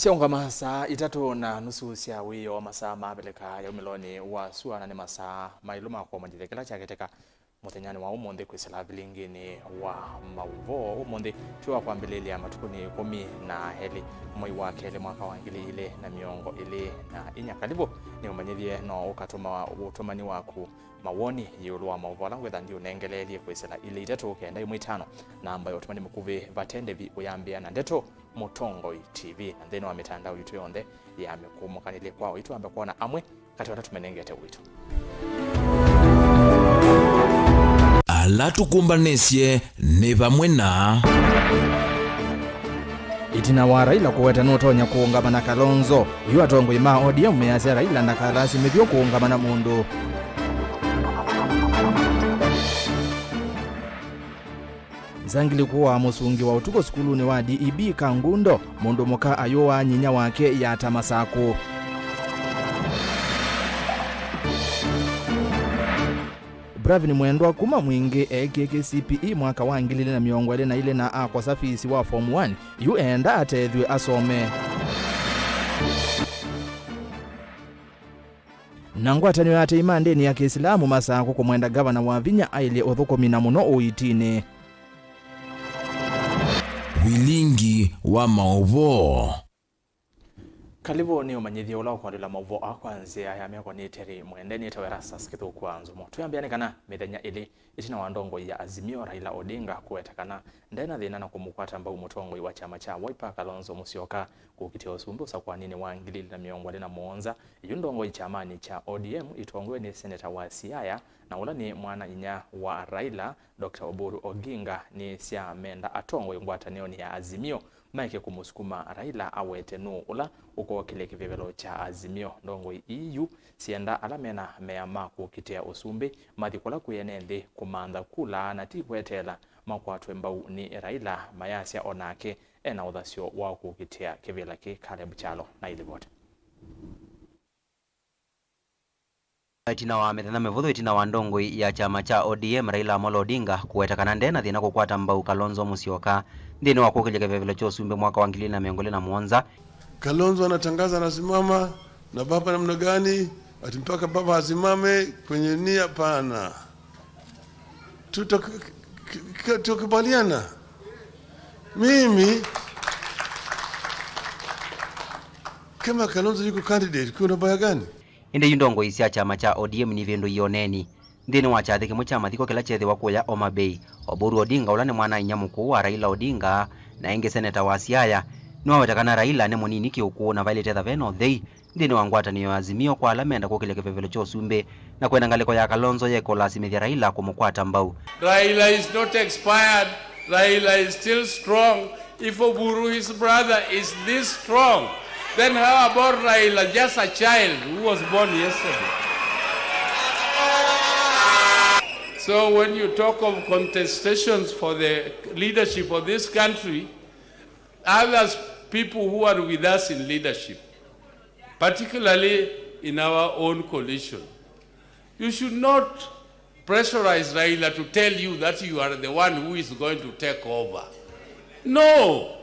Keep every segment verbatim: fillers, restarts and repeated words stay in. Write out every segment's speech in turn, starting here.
Syaũngama saa itatũ na nusu sya wĩoo, masaa ma Avilika ya umĩlonĩ wa sua, na nĩ masaa maĩlu ma kũmanyĩthya kĩla kyakĩtĩka mũthenyanĩ wa ũmũnthĩ kwĩsĩla vilinginĩ wa maũvoo. Ũmũnthĩ twĩ wa kwambĩlĩlya matukũnĩ ĩkũmi na elĩ mwei wa kelĩ mwaka wa ngili ilĩ na mĩongo ĩlĩ na inya. Kalivũ nĩ ũmanyĩthye no ũkatũma ũtũmani waku mawoni ĩũlũ wa maũvoo ala wĩtha ndiũnengeleelye kwĩsĩla ilĩ itatũ kenda ĩmwe itano. Namba ya ũtũmani mũkuvĩ vate ndĩvi ũyambĩa na ndeto Mũtongoi T V, na nthĩnĩ wa mĩtandao yitũ yonthe ya mĩkũmũkanĩlye kwa ũitu wambe kwona amwe katĩ wa ala tũmenengete ũitu. Ala tũkũmbanĩsye nĩ vamwe na. Ĩtina wa Raila kũweta nũtonya kũũngama na Kalonzo, yu atongoi ma O D M measya Raila ndakalasimĩthw'e kũũngama na mũndũ. Nzangili kũaa mũsungi wa ũtukũ sukulunĩ wa D E B Kangundo, mũndũ mũka ayũaa nyinya wake yata masakũ. Bravin Mwendwa kuma Mwingĩ eekie K C P E mwaka wa ngili ilĩ na mĩongo ĩlĩ na ilĩ na akosa fees wa form one, yu eenda atethw'e asome. Na ngwatanĩo ya atei ma ndĩni ya Kĩsilamu masakũ kũmwenda ngavana Wavinya ailye ũthũkũmi na mũno ũitinĩ. Vilingi wa maũvoo. Kalivũ nĩ ũmanyĩthye ũla ũkũandĩla maũvoo aa kwa nzĩa ya mĩako nĩ Terry Mwende. Nĩtawa Erastus Kĩthũku wa Nzomo. Twĩambĩa nĩ kana mĩthenya ĩlĩ ĩtina wa ndongoi ya Azimio Raila Odinga kũweta kana ndena thĩna na kũmũkwata mbau mũtongoi wa kyama kya Wiper Kalonzo Musyoka kũkitĩa ũsumbĩ ũsakũaninĩ wa ngili ilĩ na mĩongo ĩlĩ na mũonza, yu ndongoi kyamanĩ kya O D M itongoew'e nĩ seneta wa Siaya na ũla nĩ mwana-inyia wa Raila, Doctor Oburu Oginga, nĩsyamenda atongoi ngwatanĩonĩ ya Azimio maeke kũmũsukuma Raila awete nũũ ũla ũkookĩlya kĩvevelo kya Azimio. Ndongoi ii yu syenda ala mena mea ma kũkitĩa ũsumbĩ mathi kũla kwĩ ene nthĩ kũmantha kula na ti kweteela makwatwe mbau nĩ Raila, mayasya o nake e na ũthasyo wa kũkitĩa kĩvĩla kĩĩ. Caleb Kyalo na ilivoti. Ĩtina wa mĩthenya mĩvũthũ ĩtina wa ndongoi ya kyama kya O D M Raila Amolo Odinga kũweta kana nde na thĩna kũkwata mbau Kalonzo Musyoka nthĩnĩ wa kũkĩlya kĩvevelo kya ũsumbĩ mwaka wa ngili ilĩ na mĩongo ĩlĩ na mũonza, Kalonzo anatangaza anasimama na baba namna gani, ati mpaka baba asimame kwenye nia? Hapana. Tuta-, k-, k-, k-, tukubaliana. Mimi, kama Kalonzo yuko candidate, kuna baya gani? Ĩndĩ yu ndongoi sya kyama kya O D M nivĩndũie ũneeni. Nthĩnĩ wa kyathĩ kĩmwe kya mathiko kĩla kyeethĩwa kũya Homa Bay, Oburu Odinga, ũla nĩ mwana-a-inyia mũkũũ wa Raila Odinga na ĩngĩ seneta wa Siaya, nĩwaweta kana Raila nĩ mũnini kĩũkũũ na vaĩlĩte ĩtha ve na ũthei nthĩnĩ wa ngwatanĩo ya Azimio kwa ala menda kũkĩlya kĩvevelo kya ũsumbĩ na kwenda ngalĩko ya Kalonzo yeke ũlasimĩthya Raila kũmũkwata mbau. Raila is not expired. Raila is still strong. If Oburu, his brother, is this strong, then how about Raila, just a child who was born yesterday? So when you talk of contestations for the leadership of this country, others, people who are with us in leadership, particularly in our own coalition, you should not pressurize Raila to tell you that you are the one who is going to take over. No.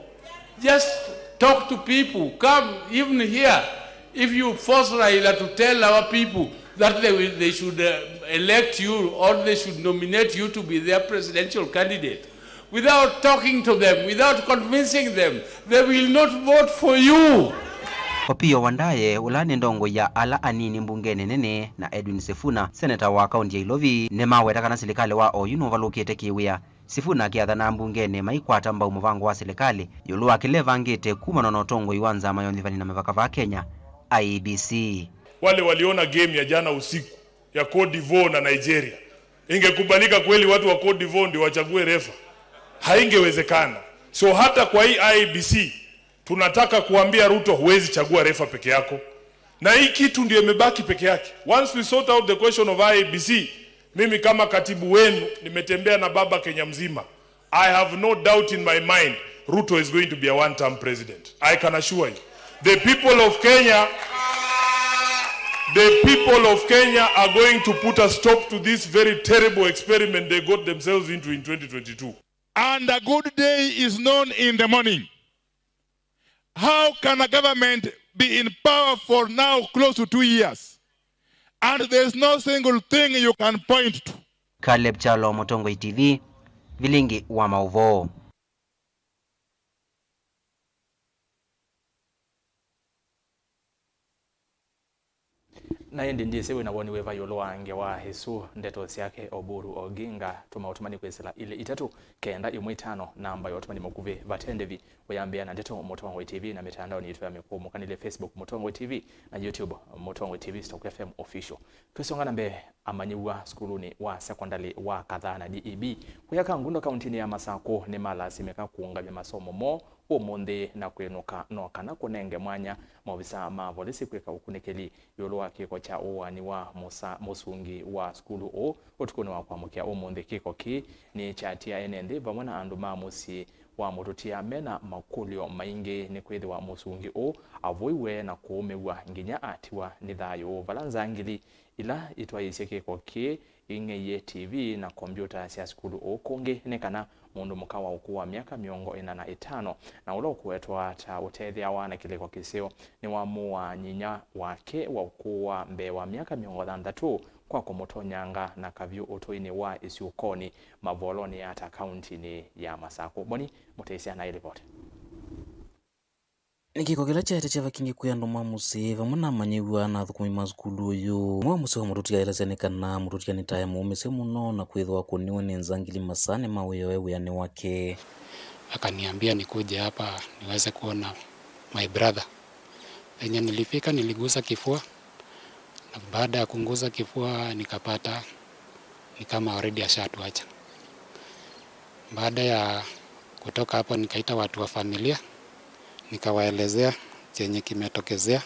Just talk to people. Come, even here, if you force Raila to tell our people that they will, they should, uh, elect you or they should nominate you to be their presidential candidate, without talking to them, without convincing them, they will not vote for you. Opiyo Wandayi, ũla nĩ ndongoi ya ala anini mbungenĩ nene, na Edwin Sifuna, seneta wa kaunti ya Ilovi, nĩmaweta kana silikalĩ wa oyu nũvalũkĩte kĩwĩa. Sifuna akĩathana mbungenĩ maikwata mbau mũvango wa silikalĩ ĩũlũ wa kĩla evangĩte kumana na ũtongoi wa nzama ya ũnyivani na mĩvaka vaa Kenya, I E B C. Wale waliona game ya jana usiku ya Cote d'Ivoire na Nigeria, ingekubalika kweli watu wa Cote d'Ivoire ndio wachague refa? Haingewezekana. So hata kwa hii I E B C, tunataka kuambia Ruto, huwezi chagua refa peke yako. Na hii kitu ndio imebaki peke yake. Once we sort out the question of I E B C, mimi kama katibu wenu, nimetembea na baba Kenya mzima. I have no doubt in my mind, Ruto is going to be a one-term president. I can assure you. The people of Kenya, the people of Kenya are going to put a stop to this very terrible experiment they got themselves into in twenty twenty-two. And a good day is known in the morning. How can a government be in power for now close to two years and there is no single thing you can point to? Caleb Kyalo, Mũtongoi T V, vilingi wa maũvoo. Na ĩndĩ ndyĩsĩ wĩ na woni wĩva ĩũlũ wa ngewa ĩsu, ndeto syake Oburu Oginga. Tũma ũtũmani kwĩsĩla ilĩ itatũ kenda ĩmwe itano, namba ya ũtũmani mũkuvĩ vate ndĩvi. Ũyambĩĩa na ndeto Mũtongoi T V na mĩtandaonĩ yitũ ya mĩkũũ mũkanĩlye, Facebook Mũtongoi T V na YouTube Mũtongoi T V Stock F M Official. Twĩsonga na mbee, amanyĩw'a sukulunĩ wa sekondalĩ wa Kathana D E B kũya Kangundo kauntinĩ ya Masakũ nĩmalasimĩka kũũngamya masomo moo ũmũnthĩ na kwĩnũka no kana kũnenge mwanya maovisaa ma volisi kwĩka ũkunĩkĩli ĩũlũ wa kĩko kya ũaani wa mũsa-, mũsungi wa sukulu ũũ ũtukũnĩ wa kwamũkĩa ũmũnthĩ. Kĩko kĩĩ nĩkyatia ene nthĩ vamwe na andũ ma mũsyĩ wa mũtũtia mena makũlyo maingĩ, nĩkwĩthĩwa mũsungi ũũ avoiwe na kũũmĩw'a nginya atiwa nĩ thayũ, vala nzangili ila itwaĩĩsye kĩko kĩĩ ing'eie T V na kombyũta sya sukulu ũũ. Kũngĩ nĩ kana mũndũ mũka wa ũkũũ wa myaka mĩongo ĩna na ĩtano, na ũla ũkũwetwa ta ũtethĩawa na kĩlĩko kĩseo, nĩwamũaa nyinya wake wa ũkũũ wa mbee wa myaka mĩongo thanthatũ kwa kũmũtonyanga na kavyũ ũtũinĩ wa ĩsyũkonĩ mavolonĩ ya ata kauntinĩ ya Masakũ. Boni Mũtĩsya na ĩlivoti. Nĩ kĩko kĩla kyaete kyava kingĩ kwĩ andũ ma mũsyĩ vamwe na amanyĩw'a na athũkũmi ma sukulu ũyũ. Ũmwe wa mũsyĩ wa mũtũtia aelesya nĩ kana mũtũtia nĩtae mũũmĩsye mũno na kwĩthĩwa akũniwe nĩ nzangili masaanĩ ma wĩoo e wĩanĩ wake. Akaniambia nikuje hapa niweze kuona my brother. Venye nilifika, niligusa kifua, na baada ya kugusa kifua nikapata ni kama already ashatuacha. Baada ya kutoka hapo, nikaita watu wa familia, nikawaelezea chenye kimetokezea.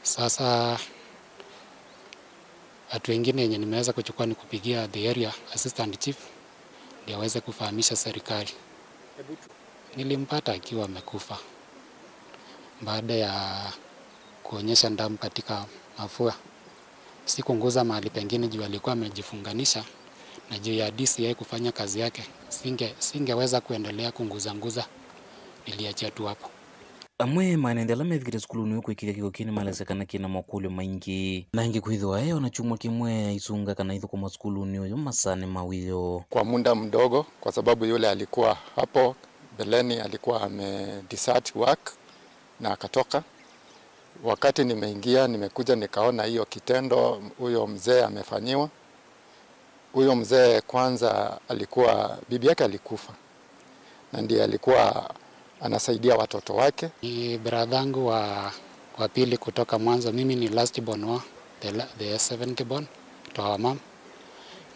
Sasa, hatua ingine yenye nimeweza kuchukua ni kupigia the area assistant chief ndio aweze kufahamisha serikali. Nilimpata akiwa amekufa baada ya kuonyesha damu katika mafua. Sikunguza mahali pengine juu alikuwa amejifunganisha, na juu ya D C I kufanya kazi yake, singe-, singeweza kuendelea kunguzanguza. Niliachia tu hapo. Amwe ma ene nthĩ ala mevikĩte sukulunĩ ũyũ kwĩkĩĩthya kĩko kĩĩ nĩmalesya kana kĩna makũlyo maingĩ, na ĩngĩ kwĩthĩwa e o na kyumwa kĩmwe aisunga kana aithũkũma sukulunĩ ũyũ masaanĩ ma wĩoo. Kwa muda mdogo, kwa sababu yule alikuwa hapo mbeleni alikuwa ame desert work na akatoka. Wakati nimeingia, nimekuja nikaona hiyo kitendo huyo mzee amefanyiwa. Huyo mzee kwanza alikuwa, bibi yake alikufa, na ndiye alikuwa anasaidia watoto wake. Ni brother yangu wa, wa pili kutoka mwanzo. Mimi ni last born wa the la-, the seventh born to our mom,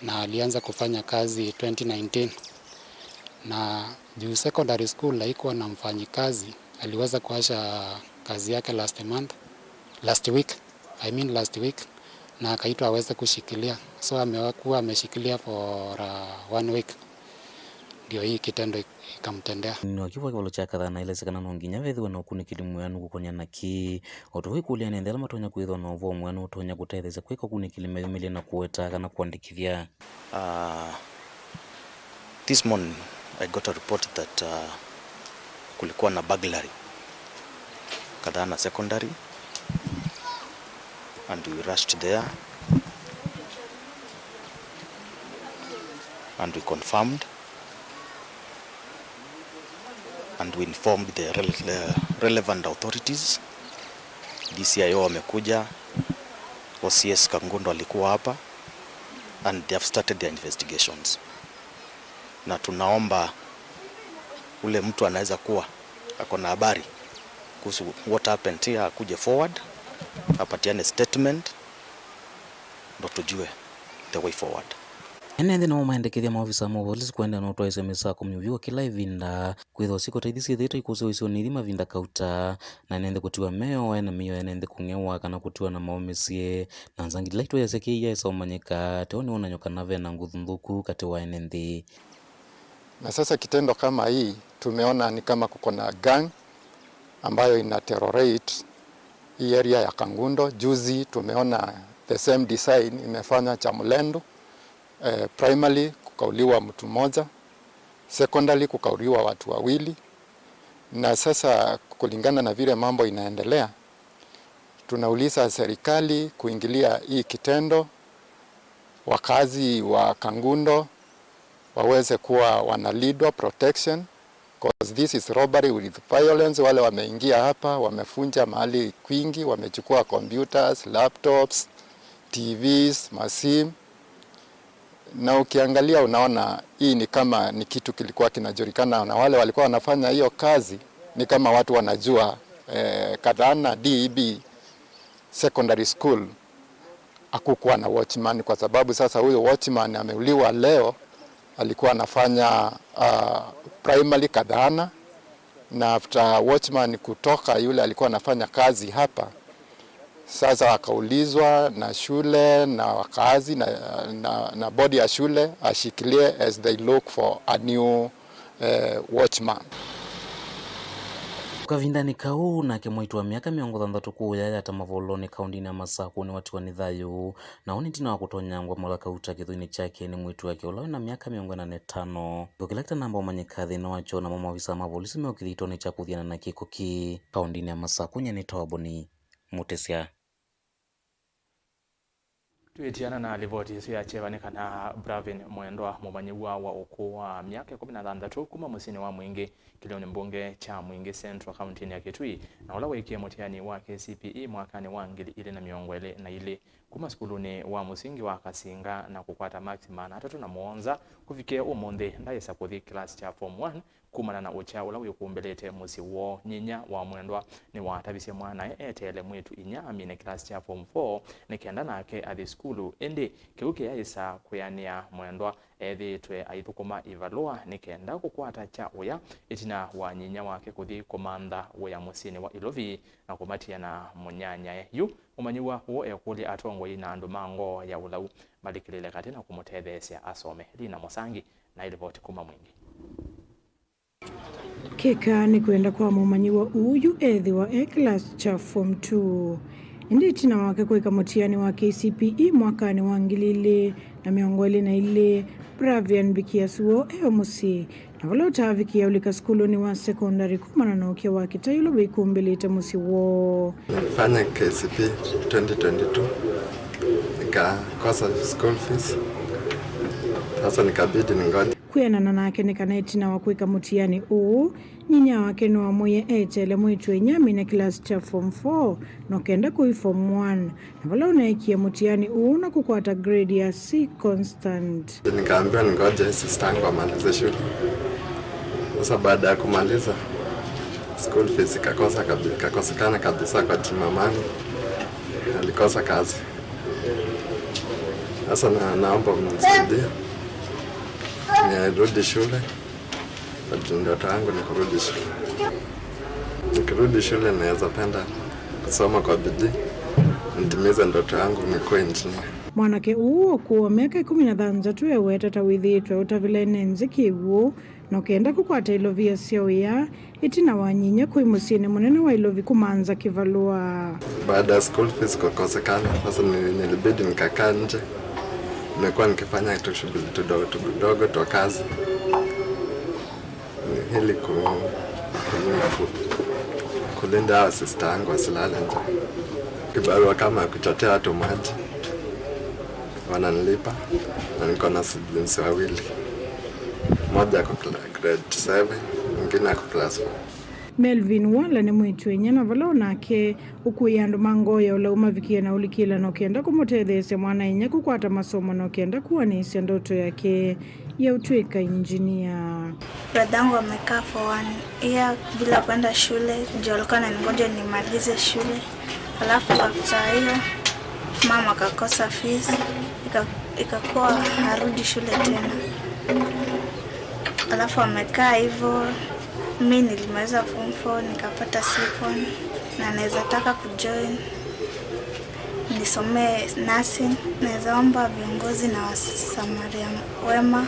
na alianza kufanya kazi twenty nineteen, na juu secondary school haikuwa na mfanyikazi, aliweza kuacha kazi yake last month, last week, I mean last week, na akaitwa aweze kushikilia. So amekuwa ameshikilia for, uh, one week, ndio hii kitendo ik-, ikamtendea. Nĩ wakiwa kĩvalo kya Kathana aelesya kana no nginya vethĩwe na ũkunĩkĩli mwĩanu kũkonĩa na kĩĩ. O tondũ ĩkũlya nĩ nthĩ ala matonya kwĩthĩwa na ũvoo mwĩanu ũtonya kũtetheesya kwĩka ũkunĩkĩli meyũmĩlye na kũweta kana kũandĩkĩthya. Uh, this morning I got a report that, uh, kulikuwa na burglary Kathana Secondary, and we rushed there and we confirmed and we informed the rel-, uh, relevant authorities. D C I O wamekuja, O C S Kangundo alikuwa hapa, and they have started their investigations. Na tunaomba ule mtu anaweza kuwa ako na habari kuhusu what happened here akuje forward, apatiane statement, ndo tujue the way forward. Ene nthĩ nĩmo maendekethya maovisa ma volisi kũendeea na ũtwaĩĩsya mĩsako mĩũvyu o kĩla ĩvinda, kwĩthĩwa syĩko ta ithi syĩthĩĩtwe ikũsĩwa isionĩ ithi mavinda kauta, na ene nthĩ kũtiwa meo, ene mĩio ya ene nthĩ kũng'ewa kana kũtiwa na maũmĩsye, na nzangili ila itwaĩĩasya kĩĩ iyaĩsa ũmanyĩka, teo nĩ wonany'o kana ve na nguthu nthũku katĩ wa ene nthĩ. Na sasa kitendo kama hii, tumeona ni kama kuko na gang ambayo ina terrorate hii area ya Kangundo. Juzi tumeona the same design imefanywa Chamulendo. Eh, primary kukauliwa mtu mmoja, secondary kukauliwa watu wawili, Na sasa kulingana na vile mambo inaendelea, tunauliza serikali kuingilia hii kitendo, wakazi wa Kangundo waweze kuwa wanalindwa protection, 'cause this is robbery with violence. Wale wameingia hapa, wamefunja mahali kwingi, wamechukua computers, laptops, T Vs, masimu. Na ukiangalia unaona hii ni kama ni kitu kilikuwa kinajulikana, na wale walikuwa wanafanya hiyo kazi ni kama watu wanajua, eh, Kadhana D E B Secondary School hakukuwa na watchman, kwa sababu sasa huyo watchman ameuliwa leo, alikuwa anafanya, ah, primary Kadhana, na after watchman kutoka yule alikuwa anafanya kazi hapa, sasa akaulizwa na shule na wakazi na, na, na bodi ya shule ashikilie as they look for a new, eh, watchman. Kavindanĩ kau, nake mwĩĩtu wa myaka mĩongo thanthatũ kũũya yata Mavolonĩ kaũndĩnĩ ya Masakũ nĩwatiwa nĩ thayũ, na ũũ nĩ ĩtina wa kũtonyangwa mala kauta kĩthũinĩ kyake nĩ mwĩĩtu wake ũla wĩ na myaka mĩongo ĩna na ĩtano. Kĩko kĩla kĩtanamba ũmanyĩka thĩna wakyo, namo maovisa ma volisi me o kĩthitonĩ kya kũthiana na kĩko kĩĩ kaũndĩnĩ ya Masakũ. Nyie nĩtawa Boni Mũtĩsya. Twĩtiana na livoti ĩsu ya kyeva nĩ kana Bravin Mwendwa, mũmanyĩw'a wa ũkũũ wa myaka ĩkũmi na thanthatũ kuma mũsyĩnĩ wa Mwingĩ, kĩlĩonĩ mbunge kya Mwingĩ Central, kaũntĩnĩ ya Kitui, na ũla weekie mũtiani wa K C P E mwakanĩ wa ngili ilĩ na mĩongo ĩlĩ na ilĩ kuma sukulunĩ wa mũsingi wa Kasinga na kũkwata maksi maana atatũ na mũonza, kũvikĩa ũmũnthĩ ndaĩsa kũthi kĩlasi kya form one, kumana na ũkya ũla wĩkumbĩlĩte mũsyĩ woo. Nyinya wa Mwendwa nĩwatavisye mwanae eteele mwĩĩtu-inyia amine kĩlasi kya form four nĩ kenda nake athi sukulu, ĩndĩ kĩu kĩyaĩsa kwĩanĩa. Mwendwa ethĩĩtwe aithũkũma ivalũa nĩ kenda kũkwata kya ũya ĩtina wa nyinya wake kũthi kũmantha wĩa mũsyĩnĩ wa Ilovi na kũmatiana mũnyanyae. Yu mũmanyĩw'a ũũ ekũlya atongoi na andũ ma ngoo ya ũlau malikĩlĩle katĩ na kũmũtetheesya asome. Lina Mũsangi na ĩlivoti kuma Mwingĩ. Kĩka nĩ kwenda kwa mũmanyĩw'a ũũ yu ethĩwa e kĩlasi kya form two. Ĩndĩ ĩtina wake kwĩka mũtiani wa K C P E mwakanĩ wa ngili ilĩ na mĩongo ĩlĩ na ilĩ, Bravian Mbikias woo e o mũsyĩ, na vala ũtaavikĩa ũlika sukulunĩ wa sekondari kumana na ũkya wa kĩtai ũla wĩkumbĩlĩte mũsyĩ woo. Nilifanya K C P E twenty twenty-two, nikakosa school fees. Sasa nikabidi ningoje. Kwĩanana nake nĩ kana ĩtina wa kwĩka mũtiani ũũ, nyinya wake nĩwamwĩie eteele mwĩĩtu-a-inyia amine kĩlasi kya form four, no kenda kũi form one, na vala ũneekie mũtiani ũũ na kũkwata grade ya C constant. Nikaambiwa ningoje sister yangu amalize shule. Sasa baada ya kumaliza, school fees ikakosa kabi-, ikakosekana kabisa kwa juu mamangu. Alikosa kazi. Sasa na, naomba mnisaidie. Nirudi shule. Ati ndoto yangu ni kurudi shule. Nikirudi shule naweza penda kusoma kwa bidii, nitimize ndoto yangu nikuwe engineer. Mwanake ũũ ũkũũ wa myaka ĩkũmi na thanthatũ eweta ta wĩthĩĩtwe ũtavĩle nĩ nzĩ kĩw'ũ, no kenda kũkwata ilovia sya ũya, ĩtina wa nyinya kũi mũsyĩnĩ mũnene wa Ilovi kũmantha kĩvalũa. Baada ya school fees kukosekana, sasa ni-, nilibidi nikakaa nje. Nimekuwa nikifanya tu shughuli tudogo tudogo twa kazi ili ku-, ku-, ku-, kulinda hawa sister yangu wasilale njaa. Kibarua kama ya kuchotea watu maji, wananilipa, na niko na siblings wawili. Mmoja ako cla-, grade seven, mwingine ako class four. Melvin Wala nĩ mwĩĩtu-a-inyia na vala o nake ũkũĩe andũ ma ngoo ya ũlau mavikĩe na ũlikĩlano kenda kũmũtetheesya mwana-a-inyia kũkwata masomo no kenda kũanĩĩsya ndoto yake ya ũtw'ĩka injinia. Brother yangu amekaa for one year bila kwenda shule, juu alikuwa anangoja nimalize shule. Alafu after hiyo, mama akakosa fees, ika-, ikakuwa harudi shule tena. Alafu amekaa hivyo, mi nilimaliza form four, nikapata second, na naweza taka kujoin, nisomee nursing. Naweza omba viongozi na wasamaria wema,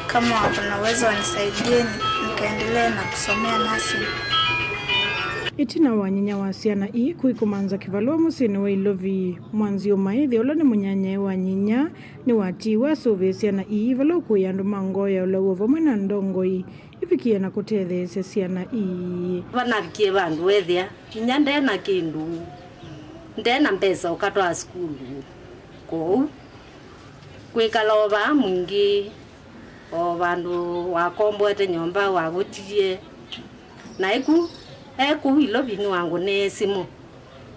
kama wako na uwezo wanisaidie, ni-, nikaendelee na kusomea nursing. Ĩtina wa nyinya wa syana ii kwĩkũmanza kĩvalũa mũsyĩnĩ wa Ilovi, Mwanziũ Maĩthya, ũla nĩ mũnyanyae wa nyinya, nĩwatiiwe asũvĩe syana ii vala ũkũĩa andũ ma ngoo ya ũlau o vamwe na ndongoi ivikie na kũtetheesya syana ii. Vanavikie vandũ weethĩa inya nde na kĩndũ, nde na mbesa ũkatwaa sukulu. Kwoou kwĩkala o vaa mwingĩ, o vandũ wakomboete nyũmba wavũtie, na ĩku e kũu Ilovi nĩwangũnĩe simũ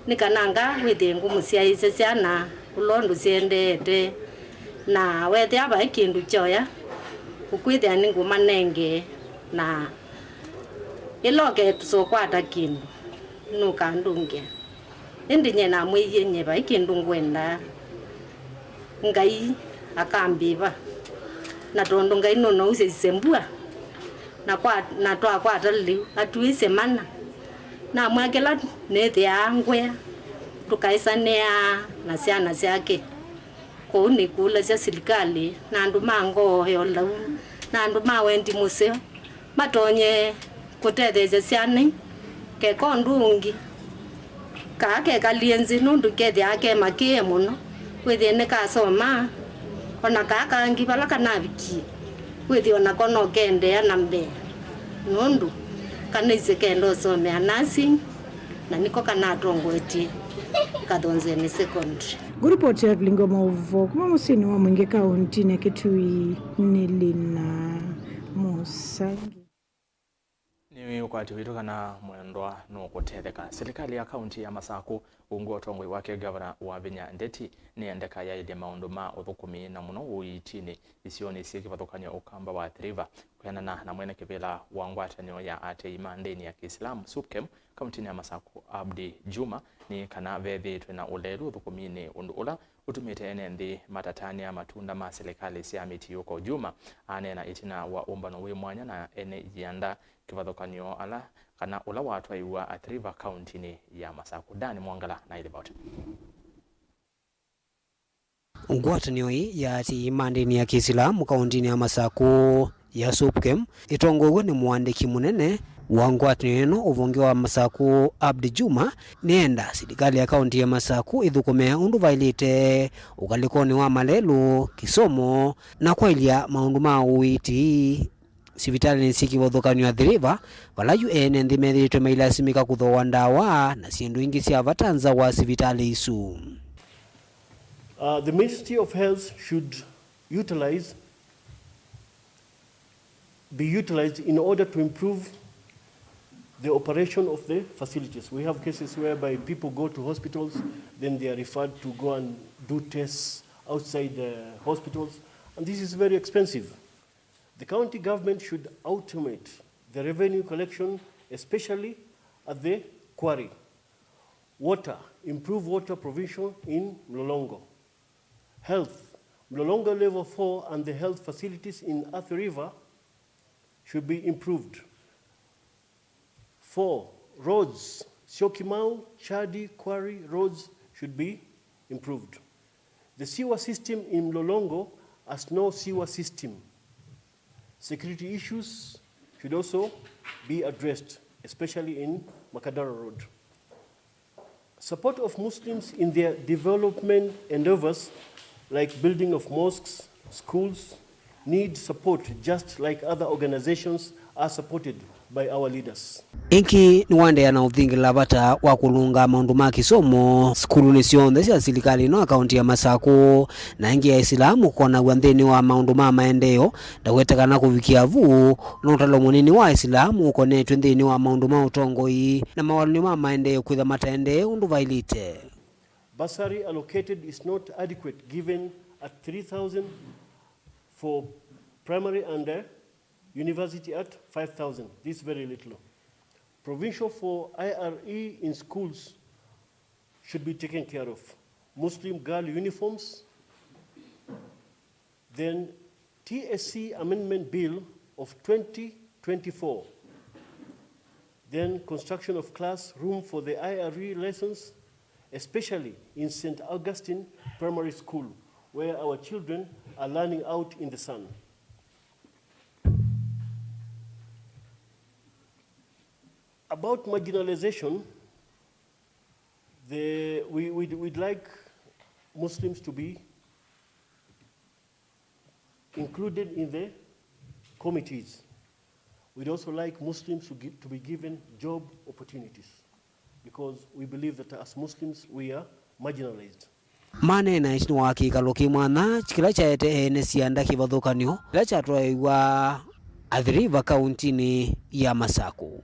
nĩ kana nga wĩthĩe ngũmũsyaĩĩsya syana ũla ũndũ syendeete, na weethĩa vai kĩndũ kyoya ũkwĩthĩa nĩngũmanenge, na ĩla ũkesa ũkwata kĩndũ nũkandũngĩa. Ĩndĩ nyie namwĩie nyie vai kĩndũ ngwenda, Ngai akambĩva, na tondũ Ngai nũnausya isembua, na kwa, na twakwata lĩu atuĩsye mana. Namwĩa kĩla nĩthĩaa ngwĩa, tũkaĩsanĩaa na syana syake. Kwoou nĩkũlasya silikalĩ na andũ ma ngoo ya ũlau na andũ ma wendi mũseo matonye kũtetheesya syana ii keka ũndũ ũngĩ. Kaa kekalie nzĩ nũndũ kethĩaa ke makĩe mũno, wĩthĩe nĩkasoma, o na kaa kangĩ vala kanavikie, wĩthĩe o nako no keendeea na mbee, nũndũ kanaisye kenda ũsomea nursing, na nĩko kanatongoetye Kathonzeni Secondary. Ngũripoti ya Vilingi wa Maũvoo kuma mũsyĩnĩ wa Mwingĩ kaũntinĩ ya Kitui nĩ Lina Mũsangi. Nĩ ũkwati witũ kana mwendwa nũkũtetheka. Silikalĩ ya kaunti ya Masakũ, ungu wa ũtongoi wake Gavana Wavinya Ndeti, nĩyendeka yaĩlye maũndũ ma ũthũkũmi na mũno ũiitinĩ isionĩ syĩ kĩvathũkany'o ũkamba wa Athi River. Kwĩanana na mwene kĩvĩla wa ngwatanĩo ya atei ma ndĩni ya Kĩisilamu, SUPKEM, kauntinĩ ya Masakũ, Abdi Juma, nĩ kana vethĩĩtwe na ũlelu ũthũkũminĩ, ũndũ ũla ũtumĩte ene nthĩ matatanĩa matunda ma silikalĩ sya mĩtiũko. Juma aneena ĩtina wa ũmbano wĩ mwanya na ene ianda kĩvathũkany'o ala kana ũla watwaiwa Athi River kauntinĩ ya Masakũ. Dan Mwangala na ilivoti. Ngwatanĩo ĩĩ ya atei ma ndĩni ya Kĩisilamu kauntinĩ ya Masakũ ya SUPKEM ĩtongoew'e nĩ mũandĩki mũnene wa ngwatanĩo ĩno ũvonge wa Masakũ, Abdi Juma, nĩenda silikalĩ ya kaunti ya Masakũ ĩthũkũme ũndũ vaĩlĩte ũkalĩkonĩ wa malelũ, kĩsomo, na kwaĩlya maũndũ ma ũiiti sivitalĩnĩ syĩ kĩvathũkany'o Athi River, vala yu ene nthĩ methĩĩtwe mailasimĩka kũthooa ndawa na syĩndũ ingĩ sya vata nza wa sivitalĩ isu. Uh, the Ministry of Health should utilize, be utilized in order to improve the operation of the facilities. We have cases whereby people go to hospitals, then they are referred to go and do tests outside the hospitals, and this is very expensive. The county government should automate the revenue collection, especially at the quarry. Water, improve water provision in Mlolongo. Health, Mlolongo Level four and the health facilities in Athi River should be improved. Four, roads, Syokimau, Chadi, Quarry roads should be improved. The sewer system in Mlolongo has no sewer system. Security issues should also be addressed, especially in Makadara Road. Support of Muslims in their development endeavors, like building of mosques, schools, need support just like other organizations are supported by our leaders. Ĩngĩ nĩwaendeea na ũthingĩla vata wa kũlũnga maũndũ ma kĩsomo sukulunĩ syonthe sya silikalĩ ĩno ya kaunti ya Masakũ, na ĩngĩ ya Isilamu kũkonaw'a nthĩnĩ wa maũndũ ma maendeeo, ndawete kana kũvikĩa vu, no ũtalo mũnini wa Isilamu ũkonetw'e nthĩnĩ wa maũndũ ma ũtongoi na mawalany'o ma maendeeo kwĩtha mataendee ũndũ vaĩlĩte. Bursary allocated is not adequate, given at three thousand for primary and, uh, university at five thousand. This is very little. Provision for I R E in schools should be taken care of. Muslim girl uniforms, then T S C Amendment Bill of twenty twenty-four, then construction of classroom for the I R E lessons, especially in Saint Augustine Primary School, where our children are learning out in the sun. About marginalization, the, we, we'd, we'd like Muslims to be included in the committees. We'd also like Muslims to, gi- to be given job opportunities, because we believe that as Muslims we are marginalized. Maneena ĩtina wa kĩkalũ kĩ mwanya kĩla kyaete ene sianda kĩvathũkany'o kĩla kyatwaĩwa Athi River kauntinĩ ya Masaku.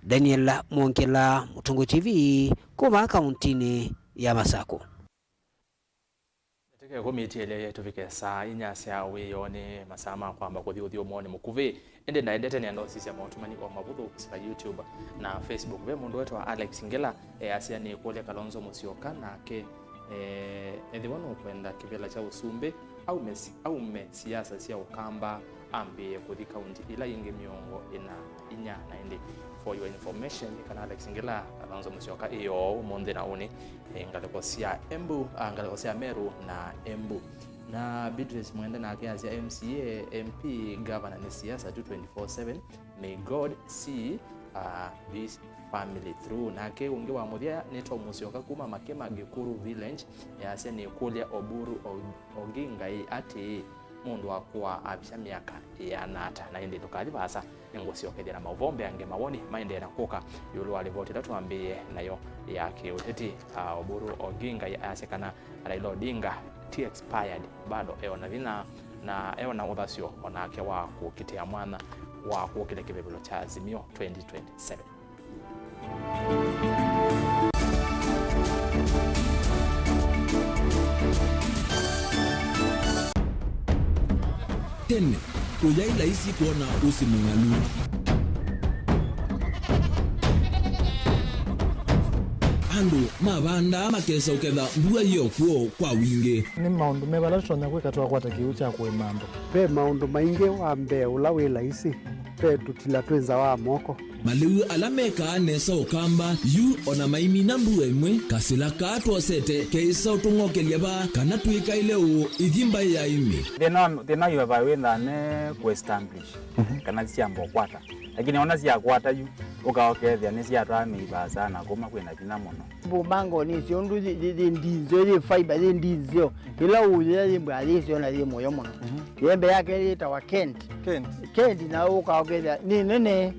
Daniel Mwongela, Mũtongoi T V, kuma kauntinĩ ya Masaku. Mĩtĩka ĩkũmi ĩtielye tũvike saa inya sya wĩoo nĩ masaa ma kwamba kũthi ũthyũmũonĩ mũkuvĩ. Ĩndĩ naendete nĩenda ũsisya maũtũmani o mavũthũ kũsila YouTube na Facebook. Ve mũndũ wetwa Alex Ngila easya, nĩkũlya Kalonzo Musyoka nake, eh, ethĩwa nũkwenda kĩvĩla kya ũsumbĩ, aume si- aume siasa sya Ũkamba, ambĩĩe kũthi kaunti ila ingĩ mĩongo ĩna na inya. Na ĩndĩ, for your information, nĩ kana Alex Ngila, Kalonzo Musyoka ĩyoo ũmũnthĩ na ũnĩ, eh, ngalĩko sya Embu, ah, ngalĩko sya Meru na Embu. Na Beatrice Mwende nake asya, M C A, M P, governor nĩ siasa tu twenty-four seven. May God see, uh, this family through. Nake ũngĩ wa mũthya nĩ Tom Musyoka kuma Makema Gĩkũrũ Village, easya, nĩkũlya Oburu O- Oginga ĩ atĩĩ, mũndũ akũa avisya myaka ĩana ata? Na ĩndĩ ndũkathi vaasa, nĩngũsyokethya na maũvoo mbeange mawoni maendee na kũka ĩũlũ wa livoti ĩla twambĩĩe nayo ya kĩũteti. Ah, Oburu Oginga easya kana Raila Odinga ti expired, bado eona vinya na eona ũthasyo onake wa kũkitĩa mwanya wa kũkĩlya kĩvevelo kya Azimio twenty twenty-seven. Tene, kũyaĩ laisi kwona ũsĩ mũng'alu. Andũ mavandaa makesa ũketha mbua yĩ o kw'o kwa wingĩ. Nĩ maũndũ meva ala tũtonya kwĩka twakwata kĩw'ũ kya kũĩma andũ? Ve maũndũ maingĩ. Wa mbee ũla wĩ laisi, ve tũtila twĩ nza wa moko. Malĩu ala mekaa nesa Ũkamba yu o na maimina mbua ĩmwe, kasĩla kaa twosete keĩsa ũtũng'okelya vaa kana twĩkaĩle ũũ ithi mbaĩ ya ĩmĩ. Thĩna wa, thĩna wa highway wĩthaa ne kũ establish, mhm, kana syamba ũkwata. Lakini ona syakwata yu, ũka ũkethĩa nĩsyatwaa mĩivaa sana kuma kwĩna vinya mũno. Mbumbango nĩsyo ũndũ yĩ, yĩ, yĩ ndinzeo, yĩ fiber, yĩ ndinzeo. Ĩla ũyea yĩ mbaa yĩsyo na yĩ mũyo mũno. Mhm. Yembe yake yĩtawa Kent. Kent. Kent na ũka ũkethĩa nĩ nene. Mhm.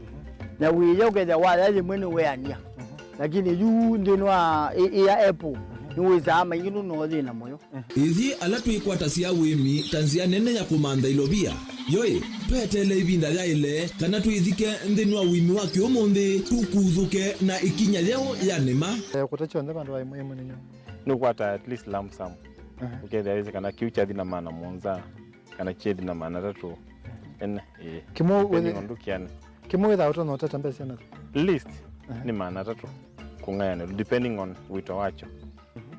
Na wĩya ũkethĩa waya yĩmwe nĩweania. Mhm. Lakini yu nthĩnĩ wa ĩ, ĩ ya apple, mhm, nĩwĩsaa maingĩ nũndũ no thĩna mũyo. Ĩthyĩ ala twĩkwatasya ũĩmi ta nzĩa nene ya kũmantha ilovia, yoĩ, tweteele ĩvinda yaĩle kana twĩthike nthĩnĩ wa ũĩmi wa kĩũmũnthĩ, tũkuthũke na ĩkinya yeũ ya nĩma. Eh, kũta kyonthe vandũ va ĩmwe ĩmwe nĩnyo. Nĩũkwata at least lump sum. Aha. Ũkethĩa wĩsĩ kana kĩu kyathi na maana mũonza, kana kyethi na maana atatũ. Ene, ĩĩ. Kĩmwe depending wĩthĩ- on ndũkĩane. Kĩmwe wĩthaa ũtonya ũtata mbesa na. Least, aha, nĩ maana atatũ kũng'ayanĩlwa, depending on wĩto wakyo.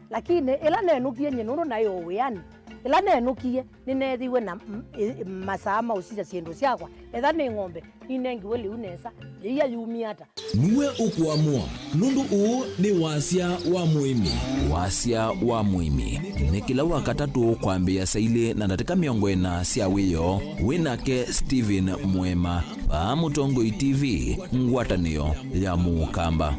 Lakini ĩla nenũkie nyie, nũndũ naĩ o wĩanĩ, ĩla nenũkie, nĩneethĩiwe na m- ĩ- masaa ma ũsisya syĩndũ syakwa. Etha nĩ ng'ombe, ninengiwe lĩu nesa, yĩia yumie ata? Nue ũkũamũa, nũndũ ũũ nĩ wasya wa mũĩmi. Wasya wa mũĩmi nĩ kĩla Wakatatũ kwambĩĩa saa ilĩ na ndatĩka mĩongo ĩna sya wĩoo, wĩ nake Stephen Mwema, vaa Mũtongoi T V, ngwatanĩo ya Mũkamba.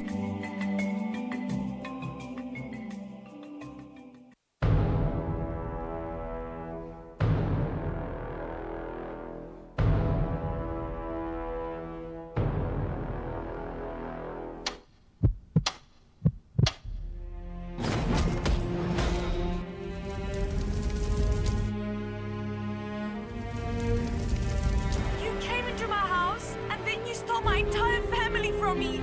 You came into my house and then you stole my entire family from me.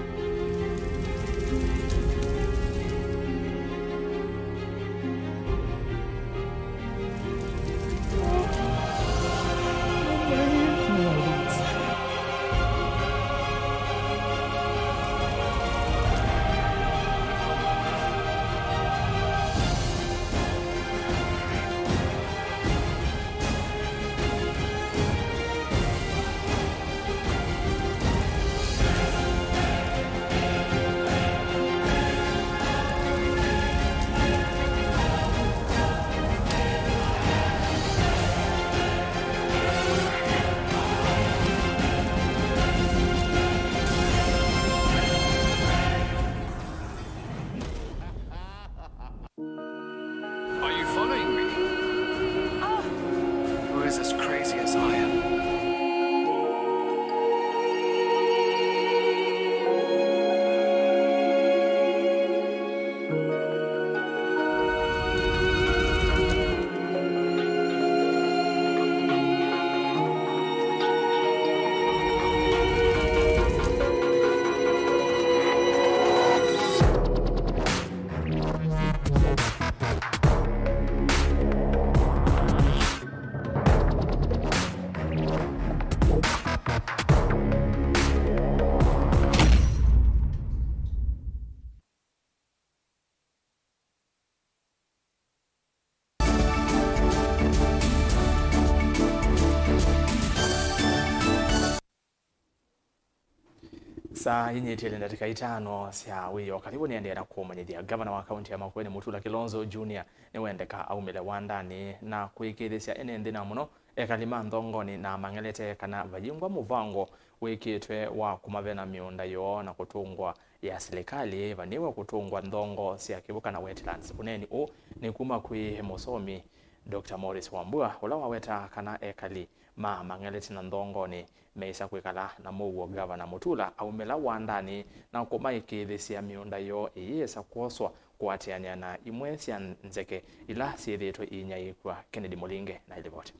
Saa inyĩtĩle ndatĩka itano sya wĩoo, karibu nĩendee na kũmanyĩthya. Ngavana wa kaunti ya Makueni Mutula Kilonzo Junior nĩwendeka aumĩle wandanĩ na kũĩkĩĩthĩsya ene nthĩ, na mũno ekali ma Nthongoni na Mang'elete kana vayingwa mũvango wĩkĩtwe wa kũmavena mĩũnda yoo na kũtũngwa ya silikalĩ, vanĩwe kũtũngwa nthongo sya kĩw'ũ kana wetlands. Ũneeni ũũ nĩ kuma kwĩ mũsomi Doctor Morris Wambua, ũla waweta kana ekali ma Mang'elete na Nthongoni meĩsa kwĩkala na mũuo Ngavana Mutula aumĩla wandanĩ na kũmaĩkĩĩthĩsya mĩũnda yoo ĩyĩsa kwoswa kũatĩanĩa na imwe sya nzeke ila syĩthĩĩtwe iinyaĩĩkw'a. Kennedy Mũlinge na ĩlivoti.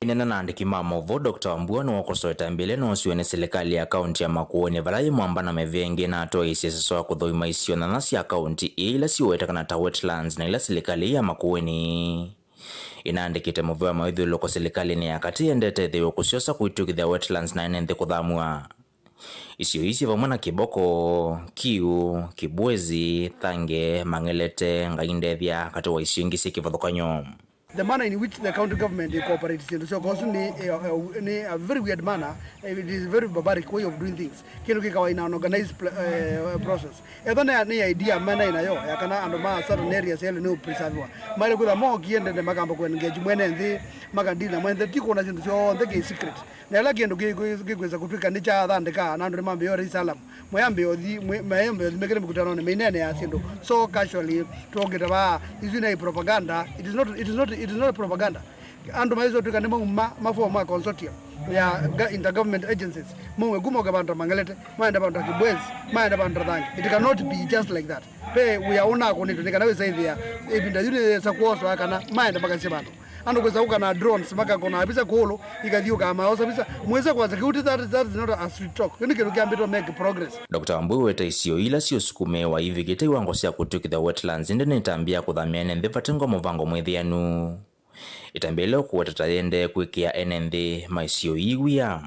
Aineena na andĩki ma maũvoo, Doctor Wambua nĩwakosoe ĩtambya ĩla ĩnoosiwe nĩ silikalĩ ya kaunti ya Makueni vala yĩ mwamba na mĩvĩa ĩngĩ, na atwaĩĩsye sasa wa kũthoima isio nana sya kaunti ĩĩ ila siũweta kana ta wetlands na ila silikalĩ ya Makueni ĩnaandĩkĩte mũvea wa mawĩthyũlũlũko silikalĩnĩ ya katĩ yendete ĩthĩwe kũsyosa kũitũkĩthya wetlands na ene nthĩ kũthamw'a. Isio ii syĩ vamwe na Kĩboko, Kiu, Kibwezi, Thange, Mang'elete, Ngai Ndethya, katĩ wa isio ingĩ syĩ kĩvathũkany'o. The manner in which the county government incorporates into sio kosu ni, eh, eh, ni a very weird manner. Eh, it is a very barbaric way of doing things. Kĩndũ kĩkawa in an organized pl- eh, process. Etha nĩ, nĩ idea mena inayo ya kana andũ ma certain areas yele nĩ preserve wa. Maile kwĩtha mokie ndende makamba ku engage mwene nthĩ, makadili na mwene nthĩ, ti kuona syĩndũ syonthe kĩ secret. Na ĩla kĩndũ kĩ- kĩ- kĩkwĩsa kũtw'ĩka nĩ kya athandĩka na andũ nĩmambĩĩe ũthi salamu. Mwĩambĩĩe ũthi, mwĩ- mayambĩĩe ũthi mekĩte mĩkutanonĩ mĩineenea syĩndũ so casually, twongĩte vaa, isu nĩ propaganda. It is not, it is not, it is not propaganda. Andũ maisotwĩka nĩ mauma ma form ma consortium ya ga- intergovernment agencies, maume kuma ũke vandũ ta Mang'elete, maenda vandũ ta Kibwezi, maenda vandũ ta Thange. It cannot be just like that. Ve wĩa ũnakũnĩtwe nĩ kana wĩsaĩthĩa ĩvinda yu nĩyĩsa kwoswa kana maenda makasye vandũ. Andũ kwĩsa kũka na drones, makakona visa kũlũ, ikathiũkaa maosa visa. Mwĩsa kwasa kĩu ti that, that is not as we talk. Yu nĩ kĩndũ kĩambĩtwe make progress. Doctor Wambui weta isio ila siũsukumĩĩwa ivikĩte iwango sya kũtw'ĩkĩthwa wetlands, ĩndĩ nĩ ĩtambya ya kũthamya ene nthĩ vate ngo mũvango mwĩthĩanu. Ĩtambya ĩla ũkũweta ta yĩendee kwĩkĩa ene nthĩ ma isio ii wia.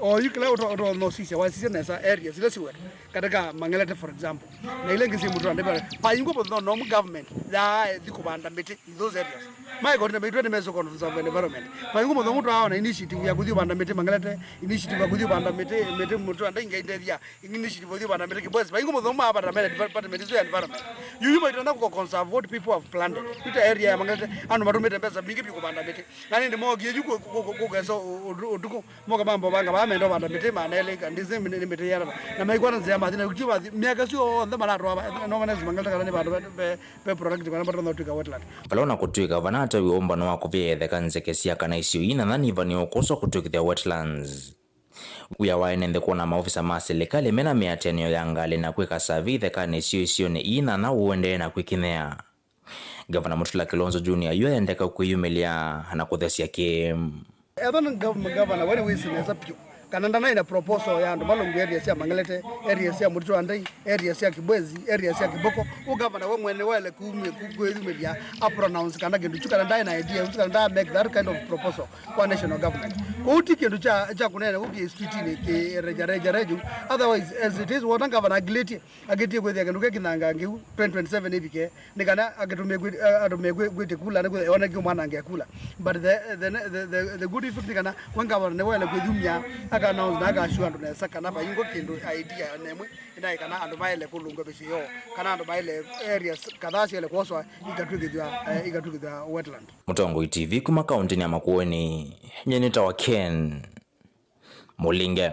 O yu kĩla ũto- ũtonya ũsisya, wasisya nesa areas ila siwetwe katika Mang'elete, for example, na ila ingĩ syĩ Mũtũa Ndai, vayingwa mũthenya ũmwe government yaathi kũvanda mĩtĩ in those areas. My coordinator maitũ nĩ Meso Conference of Environment. Vayingwa mũthenya ũmwe twaona initiative ya kũthi ũvanda mĩtĩ Mang'elete, initiative ya kũthi ũvanda mĩtĩ, mĩtĩ Mũtũa Ndai, Ngai Ndethya, initiative ya kũthi ũvanda mĩtĩ Kibwezi. Vayingwa mũthenya ũmwe avanda mĩtĩ department ĩsu ya environment. Yu yu maitenda kũ conserve what people have planted. Yu ta area ya Mang'elete, andũ matũmĩte mbesa mbingĩ vyũ kũvanda mĩtĩ. Na nĩndĩ mookie yu kũ- kũ- kũ- kũkesa ũ- ũ- ũtukũ. Moka mambo vanga vaa menda vanda mĩtĩ manelĩ, kandisi nĩ mĩtĩ yĩana. Na maikwata nzĩa mathi, na kũti mathi, myaka ĩsu yonthe maratwaa va- no manesi Mang'elete kana nĩ vandũ ve- ve- ve productive kana vatonya ũtw'ĩka wetland. Vala ona kũtw'ĩka vana atawiwe ũmbano wa kũvia ĩtheka nzeke sya kana isio ii nana nĩvanĩwe kũswa kũtw'ĩkĩthya wetlands. Wĩa wa ene nthĩ kwona maovisa ma silikalĩ mena mĩatĩanĩo ya ngalĩ na kwĩka survey ĩthekanĩ isio isionĩ ii nana ũendee na kwĩkinyĩa. Ngavana Mutula Kilonzo Junior yu endeka kwĩyumĩlya na kũthesya kĩ. Ethwa nĩ gov- gavana we nĩwĩsĩ nesa vyũ kana ndanaĩ na proposal ya andũ malũngw'a area sya Mang'elete, area sya Mũtũa Ndai, area sya Kibwezi, area sya Kiboko, ũ gavana we mwene waĩle kumya- ku- kwĩyumĩlya a pronounce kana kĩndũ kyu, kana ndaĩ na idea ĩsu, kana nda make that kind of proposal kwa national government. Kwoou ti kĩndũ kya, kya kũneena kũ kĩ streetinĩ kĩ reja reja reja. Otherwise, as it is, wona gavana agilĩtye, akĩtie kwĩthĩa kĩndũ kĩkinanga ngĩu twenty twenty-seven ĩvike, nĩ kana akĩtũmĩe kwĩ- eh, atũmĩe kwĩ- kwĩtĩ kula, nĩkwĩthĩa eoneke mwanange kula. But the, the, the, the, the good effect nĩ kana we gavana nĩwaĩle kwĩyumya, aka announce na akasure andũ nesa kana vaingwa kĩndũ idea nemwe ĩnaĩ kana andũ maĩle kũlũngwa mĩsyĩ yoo, kana andũ maĩle areas kadhaa syaĩle kwoswa ikatw'ĩkĩthw'a, eh, ikatw'ĩkĩthw'a wetland. Mũtongoi T V kuma kaũntĩnĩ ya Makueni, nyie nĩtawa Ken Mũlinge.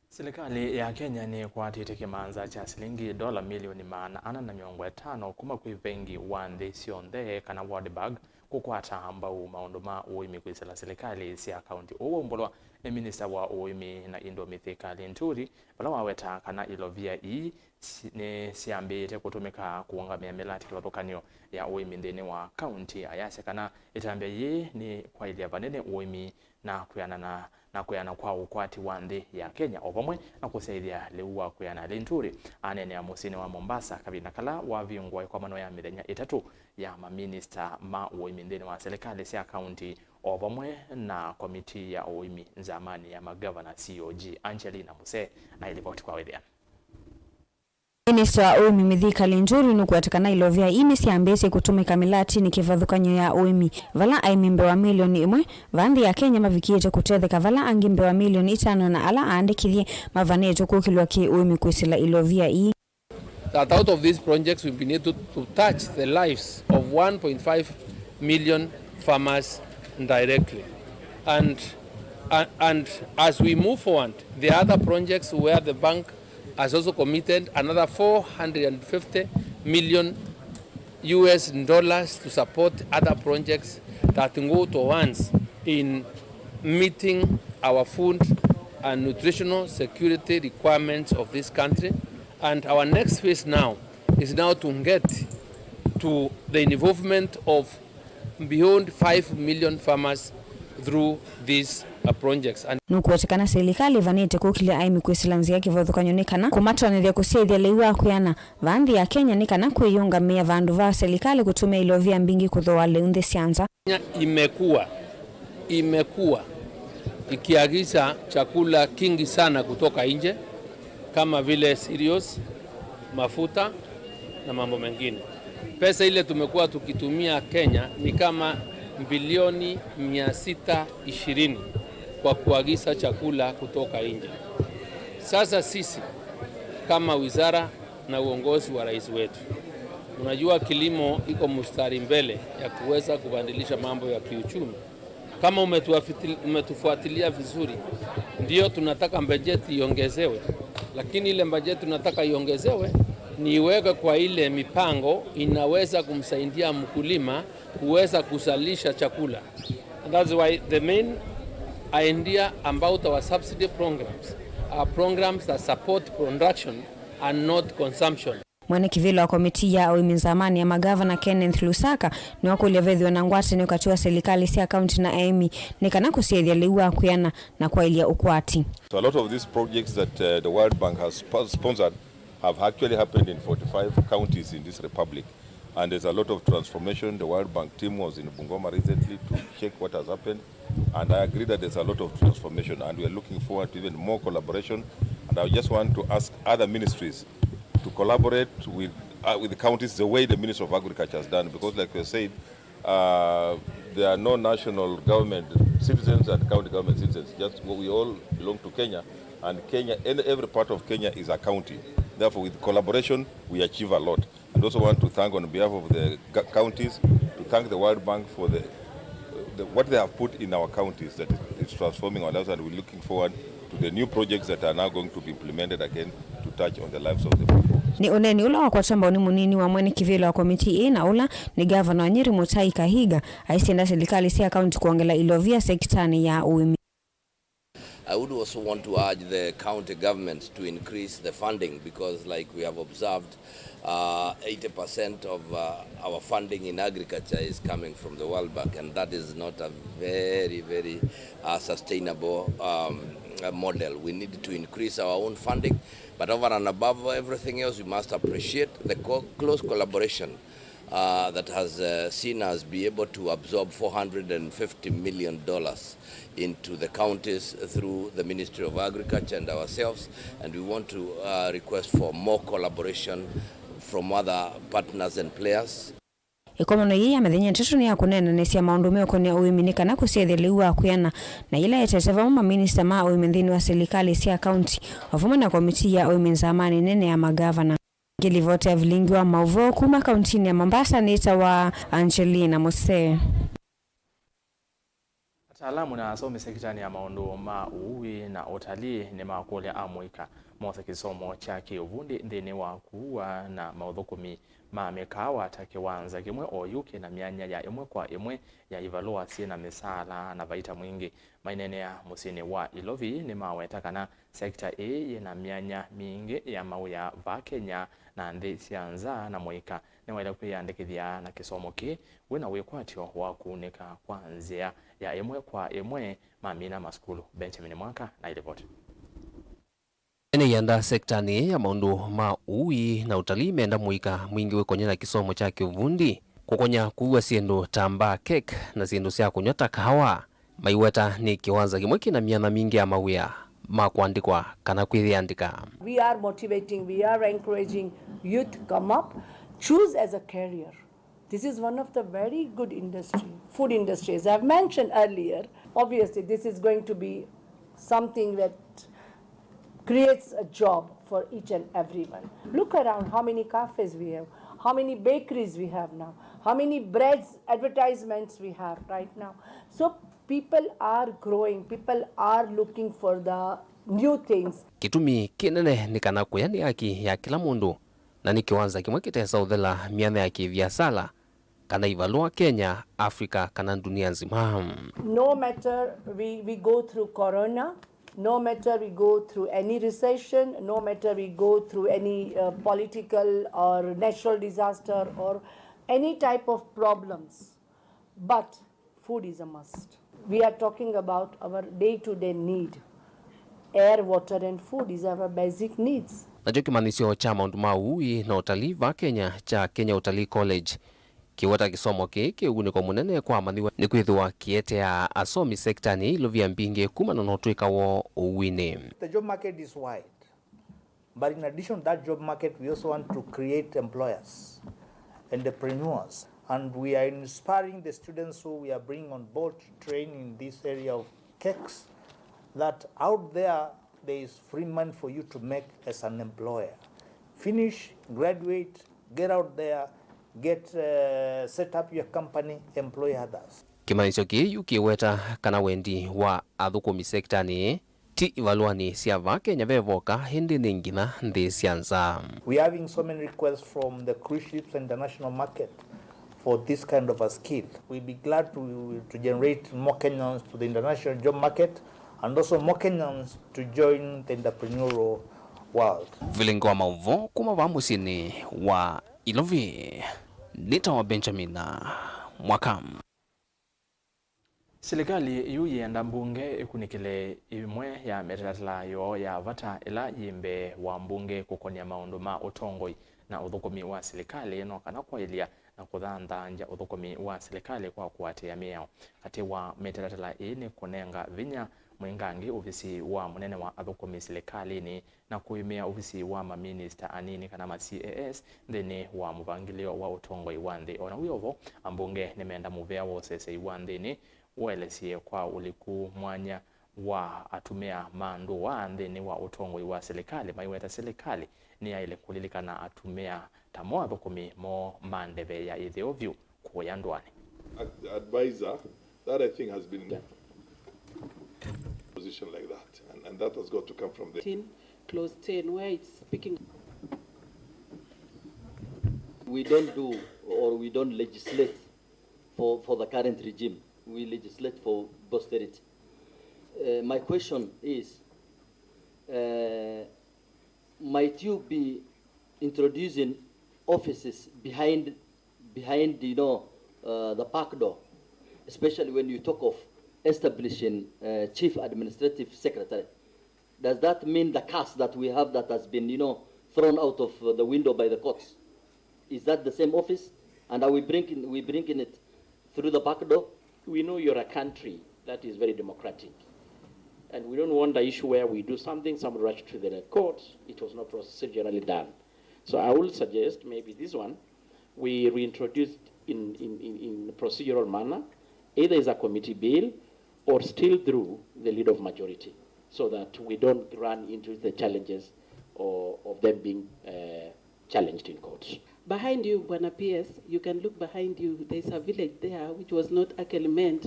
Silikalĩ ya Kenya nĩkwatĩte kĩmanza kya silingi ndola milioni maana ana na mĩongo ĩtano kuma kwĩ vengi wa nthĩ syonthe kana World Bank kũkwata mbau maũndũ ma ũĩmi kwĩsĩla silikalĩ sya kaũntĩ. Ũu waumbũlwa nĩ minista wa ũĩmi na indo Mithika Linturi, vala waweta kana ilovia ii si- nĩsyambĩĩte kũtũmĩka kũũngamĩa mĩlatĩ kĩvathũkany'o ya ũĩmi nthĩnĩ wa kaũntĩ. Ayasya kana ĩtambya yĩĩ nĩ kwaĩlya vanene ũĩmi na kwĩanana na kwĩana kwa ũkwati wa nthĩ ya Kenya, o vamwe na kũsyaĩthya lĩu wa kwĩana. Linturi aneenea mũsyĩnĩ wa Mombasa kavinda kala wavingũa ĩkomano ya mĩthenya ĩtatũ ya maminista ma ũĩmi nthĩnĩ wa silikalĩ sya kaũntĩ, o vamwe na komiti ya ũĩmi nzamanĩ ya magavana, C O G. Angelina Muse na ĩlivoti kwa wĩthĩa. Minista wa ũĩmi Mithika Linturi nũkwete kana ilovia ii nĩsyambĩĩsye kũtũmĩka mĩlatinĩ kĩvathũkany'o ya ũĩmi, vala aĩmi mbee wa milioni ĩmwe vaa nthĩ ya Kenya mavikĩĩte kũtetheka, vala angĩ mbee wa milioni itano na ala aandĩkĩthye mavanĩtwe kũkĩlw'a kĩ-ũĩmi kwĩsĩla ilovia ii. That out of these projects we've been able to touch the lives of one point five million farmers directly. And, and, and as we move forward, the other projects where the bank has also committed another four hundred and fifty million U S dollars to support other projects that go towards in meeting our food and nutritional security requirements of this country. And our next phase now is now to get to the involvement of beyond five million farmers through these, uh, projects. And nũkwete kana silikalĩ ĩvanĩte kũkĩlya aĩmi kwĩsĩla nzĩa kĩvathũkany'o nĩ kana kũmatonyethya kũsyaĩthya lĩu wa kwĩana vaa nthĩ ya Kenya nĩ kana kwĩyĩũngamĩa vandũ va silikalĩ kũtũmĩa ilovia mbingĩ kũthooa lĩu nthĩ sya nza. Kenya imekuwa, imekuwa ikiagiza chakula kingi sana kutoka nje, kama vile cereals, mafuta na mambo mengine. Pesa ile tumekuwa tukitumia Kenya ni kama bilioni mia sita ishirini kwa kuagiza chakula kutoka nje. Sasa sisi kama wizara na uongozi wa rais wetu, unajua kilimo iko mstari mbele ya kuweza kubadilisha mambo ya kiuchumi. Kama umetuafiti-, umetufuatilia vizuri, ndio tunataka bajeti iongezewe, lakini ile bajeti tunataka iongezewe ni iwekwe kwa ile mipango inaweza kumsaidia mkulima kuweza kuzalisha chakula. And that's why the main idea about our subsidy programs are programs that support production and not consumption. Mwene kĩvĩla wa komitii ya ũĩmi nzamanĩ ya magavana Kenneth Lusaka nĩwakũlya vethĩwe na ngwatanĩo katĩ wa silikalĩ sya kaunti na aĩmi nĩ kana kũsyaĩthya lĩu wa kwĩana na kwaĩlya ũkwati. So a lot of these projects that, uh, the World Bank has spo-, sponsored have actually happened in forty-five counties in this republic. And there's a lot of transformation. The World Bank team was in Bungoma recently to check what has happened. And I agree that there's a lot of transformation, and we are looking forward to even more collaboration. And I just want to ask other ministries to collaborate with, uh, with the counties the way the Ministry of Agriculture has done, because, like we said, uh, there are no national government citizens and county government citizens. Just we all belong to Kenya, and Kenya, and every part of Kenya is a county. Therefore, with collaboration, we achieve a lot. And also want to thank on behalf of the ga-, counties, to thank the World Bank for the, the, what they have put in our counties that is, is transforming our lives, and we're looking forward to the new projects that are now going to be implemented again to touch on the lives of the people. Nĩ ũneeni ũla wakwatwa mbau nĩ mũnini wa mwene kĩvĩla wa komitii ĩĩ na ũla nĩ ngavana wa Nyeri Mutahi Kahiga, aisye enda silikalĩ sya kaunti kwongela ilovia sekitanĩ ya ũĩmi. I would also want to urge the county government to increase the funding because, like we have observed, uh, eighty percent of, uh, our funding in agriculture is coming from the World Bank, and that is not a very, very, uh, sustainable, um, uh, model. We need to increase our own funding, but over and above everything else, we must appreciate the co-, close collaboration uh, that has, uh, seen us be able to absorb four hundred and fifty million dollars into the counties through the Ministry of Agriculture and ourselves, and we want to, uh, request for more collaboration from other partners and players. Ĩkomano yĩĩ ya mĩthenya ĩtatũ nĩ ya kũneenanĩsya maũndũ meũkonĩa ũĩmi nĩ kana kũsyaĩthya lĩu wa kwĩana, na yĩla yetete vamwe maminista ma ũĩmi nthĩnĩ wa silikalĩ sya kaunti, o vamwe na komitii ya ũĩmi nzamanĩ nene ya magavana. Ngĩlivoti ya vilingi wa maũvoo kuma kauntinĩ ya Mombasa nĩtawa Angelina Musee. Ataalamu na asomi sekitanĩ ya maũndũ ma ũui na ũtalii nĩmakũlya amũika mose kĩsomo kya kĩũvundi nthĩnĩ wa kũua na maũthũkũmi ma mĩkaawa ta kĩwanza kĩmwe oyu kĩna myanya ya ĩmwe kwa ĩmwe ya ivalũa syĩ na mĩsaala na vaita mwingĩ. Maineenea mũsyĩnĩ wa Ilovi nĩmaweta kana sekita ĩĩ yĩna myanya mingĩ ya mawĩa vaa Kenya na nthĩ sya nza, na mũika nĩwaĩle kwĩyandĩkĩthya na kĩsomo kĩĩ wĩna wĩkwatyo wa kũunĩka kwa nzĩa ya ĩmwe kwa ĩmwe mamina masukulu. Benjamin Mwaka na ilivoti. Ene yenda sektanĩ ya maũndũ ma ũui na ũtalii menda mũika mwingĩ wĩkonye na kĩsomo kya kĩũvundi, kũkonya kũua syĩndũ ta mbaa, kek, na syĩndũ sya kũnyw'a ta kahawa. Maiweta nĩ kĩwanza kĩmwe kĩna myanya mingĩ ya mawĩa. ma kũandĩkwa kana kwĩyĩandĩka. We are motivating, we are encouraging youth come up, choose as a career. This is one of the very good industry, food industry, as I've mentioned earlier. Obviously, this is going to be something that creates a job for each and everyone. Look around how many cafes we have, how many bakeries we have now, how many breads advertisements we have right now. So people are growing, people are looking for the new things. Kĩtumi kĩnene nĩ kana kũya nĩ haki ya kĩla mũndũ, na nĩ kĩwanza kĩmwe kĩtesa ũthela myanya ya kĩviasala kana ivalũa Kenya, Africa, kana ndunia nzima. No matter we, we go through corona, no matter we go through any recession, no matter we go through any uh, political or natural disaster or any type of problems, but food is a must. We are talking about our day-to-day need. Air, water and food is our basic needs. Nakyo kĩmanyĩsyo kya maũndũ ma ũui na ũtalii va Kenya kya Kenya Utalii College kĩweta kĩsomo kĩĩ kĩ ũunĩko mũnene kwa amanyĩw'a nĩkwĩthĩwa kĩeteaa asomi sektanĩ ya ilovia mbingĩ kumana na ũtw'ĩka woo ũuinĩ. The job market is wide. But in addition to that job market, we also want to create employers, entrepreneurs, and we are inspiring the students who we are bringing on board to train in this area of cakes, that out there, there is free money for you to make as an employer. Finish, graduate, get out there, get uh, set up your company, employ others. Kĩmanyĩsyo kĩĩ yu kĩweta kana wendi wa athũkũmi sektanĩ ti ivalũanĩ sya vaa Kenya ve voka, ĩndĩ nĩ nginya nthĩ sya nza. We are having so many requests from the cruise ships and international market for this kind of a skill. We'll be glad to, to generate more Kenyans to the international job market and also more Kenyans to join the entrepreneurial world. Vilingi wa maũvoo kuma vaa mũsyĩnĩ wa Ilovi, nĩtawa Benjamin Mwaka. Silikalĩ yu yĩenda mbunge ĩkunĩkĩle ĩmwe ya mĩtalatala yoo ya vata ĩla yĩ mbee wa mbunge kũkon'ya maũndũ ma ũtongoi na ũthũkũmi wa silikalĩ no kana kwaĩlya na kũthanthaangya ũthũkũmi wa silikalĩ kwa kũatĩĩa mĩao. Katĩ wa mĩtalatala ĩĩ nĩ kũnenga vinya mwingangĩ ovisi wa mũnene wa athũkũmi silikalĩnĩ na kũĩmĩa ovisi wa maminista anini kana ma C A S nthĩnĩ wa mũvangĩlĩo wa ũtongoi wa nthĩ. O na wĩ o vo, ambunge nĩmenda mũvea wa ũseseĩ wa nthĩnĩ ũelesye kwa ũliku mwanya wa atumĩa ma ndũa nthĩnĩ wa ũtongoi wa silikalĩ, maiweta silikalĩ nĩyaĩle kũlilikana atumĩa ta mo athũkũmi moo ma ndeve ya ĩtheo vyũ kũya ndũanĩ. Ad- advisor, that I think has been position like that, and, and that has got to come from there. Clause ten, where it's speaking. We don't do or we don't legislate for, for the current regime. We legislate for posterity. Uh, my question is, uh, might you be introducing offices behind, behind, you know, uh, the back door, especially when you talk of establishing uh, chief administrative secretary? Does that mean the curse that we have that has been, you know, thrown out of uh, the window by the courts? Is that the same office? And are we bringing, we bringing it through the back door? We know you're a country that is very democratic. And we don't want the issue where we do something, somebody rush to the court, it was not procedurally done. So I will suggest maybe this one, we reintroduce it in, in, in, in procedural manner, either as a committee bill or still through the lead of majority, so that we don't run into the challenges of, of them being uh, challenged in court. Behind you, Bwana P S, you can look behind you. There's a village there which was not actually meant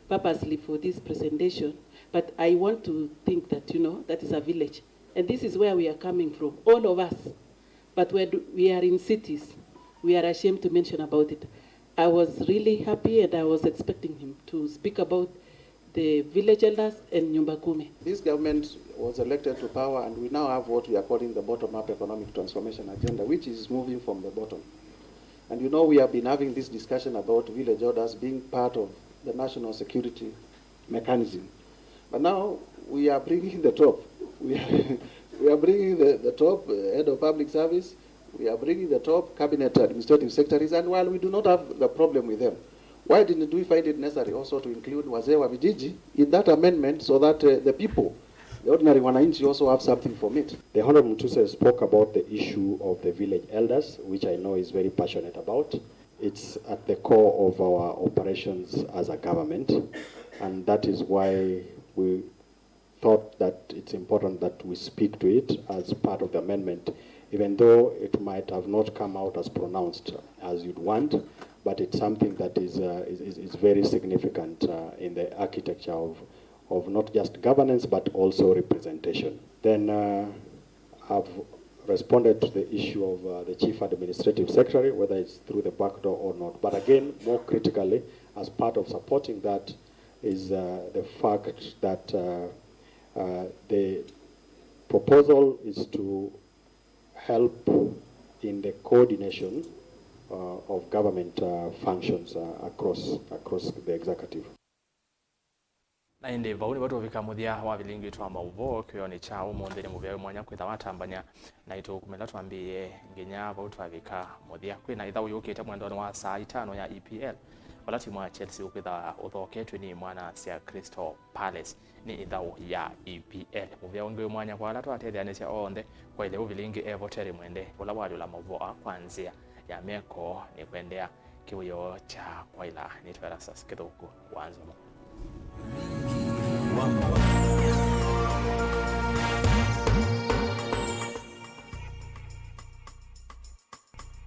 purposely for this presentation, but I want to think that, you know, that is a village. And this is where we are coming from, all of us. But we're, do- we are in cities. We are ashamed to mention about it. I was really happy and I was expecting him to speak about the village elders and Nyumba Kumi. This government was elected to power and we now have what we are calling the bottom-up economic transformation agenda, which is moving from the bottom. And you know, we have been having this discussion about village elders being part of the national security mechanism. But now we are bringing the top. We are, we are bringing the, the top uh, head of public service. We are bringing the top cabinet administrative secretaries. And while we do not have the problem with them, why didn't we find it necessary also to include wazee wa vijiji in that amendment so that uh, the people The ordinary wananchi also have something from it. The Honorable Mutuse spoke about the issue of the village elders, which I know is very passionate about. It's at the core of our operations as a government, and that is why we thought that it's important that we speak to it as part of the amendment, even though it might have not come out as pronounced as you'd want, but it's something that is, uh, is, is, is very significant, uh, in the architecture of, of not just governance, but also representation. Then, uh, I've responded to the issue of, uh, the Chief Administrative Secretary, whether it's through the back door or not. But again, more critically, as part of supporting that, is, uh, the fact that, uh, uh, the proposal is to help in the coordination, uh, of government, uh, functions, uh, across, across the executive. Na ĩndĩ vau nĩvo tũvika mũthya wa vilingi twa maũvoo kĩwĩonĩ kya ũmũnthĩ. Nĩ mũvea wĩ mwanya kwĩtha watambany'a naitũ kuma ĩla twambĩĩe nginya vau twavika mũthya. Kwĩ na ĩthaũ yũkĩte mwendonĩ wa saa itano ya E P L, vala timu wa Chelsea ũkwĩtha ũthoketw'e nĩ mwana-a-asya Crystal Palace. Nĩ ĩthaũ ya E P L. Mũvea ũngĩ wĩ mwanya kwa ala twatetheanĩsya onthe. Kwaĩle ũvilingi evo Terry Mwende, ũla walyũla maũvoo aa kwa nzĩa ya meko, nĩ kũendeea kĩwĩoo kya kwaĩla. Nĩtwa Erastus Kĩthũku wa Nzomo.